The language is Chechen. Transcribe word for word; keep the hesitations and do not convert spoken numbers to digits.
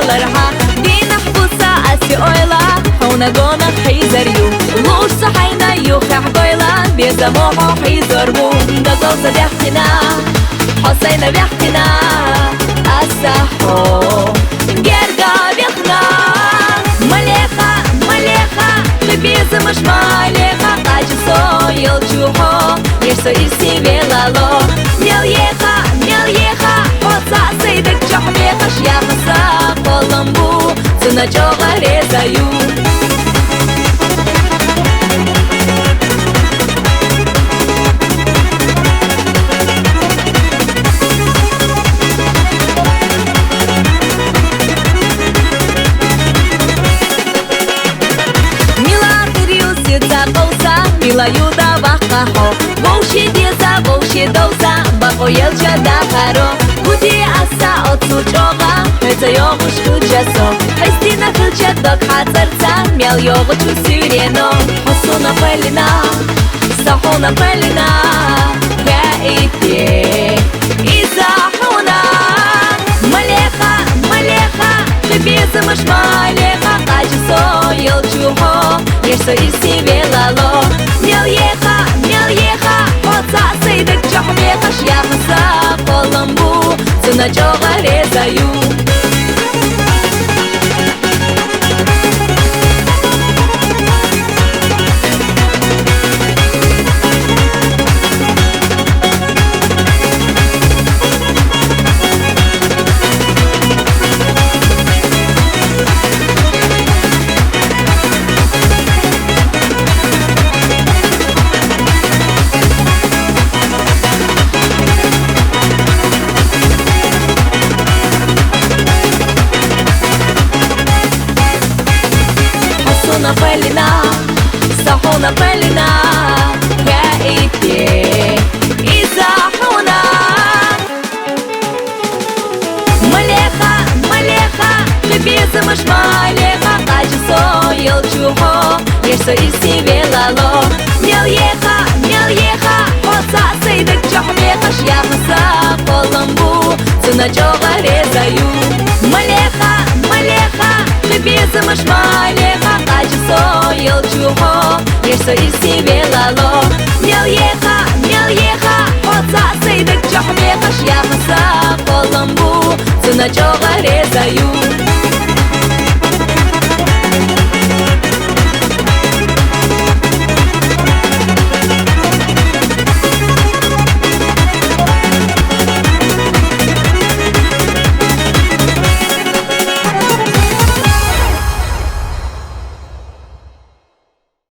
Лархьа дийнахь буса аси ойла, хьуна гонах хьийзар ю. Луш ца хьайна юххьехь гойла, беза мохьо хьийзар бу. Дагал ца бехкина, хьо сайна бехкина, аса хьо герга бехна. Малеха, малеха, кхы безамаш малеха, къаджи со йолчу хьо, еш со ирси велало. Мел еха, мел еха, хьо ца сайдак чохь бехаш яхаса, къолам бу, цуна чӀогӀа реза ю. Мила хириуси ца къовса, мила юда вахъа хьо. Вовши деза, вовши довза, бакъо елча дахаро. Гути аса оцу чӀогӀа, хӀеца йогӀуш хӀуджасо. Хьестина хилча дог хьацӀарца, мел йогӀучу сирено. Хьо суна палина, са хьуна палина, я ите, иза хьуна. Малеха, малеха, кхы безамаш малеха, къаджи со йолчу хьо, еш со ирси велало. Мел еха, мел еха, хьо ца сайдак чохь бехаш яхаса, къолам бу, цуна чӀогӀа реза ю. Хьо суна палина, са хьуна палина, я ите, иза хьуна. Малеха, малеха, кхы безамаш малеха, къаджи со йолчу хьо, еш со ирси велало. Мел еха, мел еха, хьо ца сайдак чохь бехаш яхаса, къолам бу, цуна чӀогӀа реза ю. Малеха, малеха, кхы безамаш малеха, къаджи со йолчу хьо, еш со ирси велало. Мел еха, мел еха, хьо ца сайдак чохь бехаш яхаса, къолам бу, цуна чӀогӀа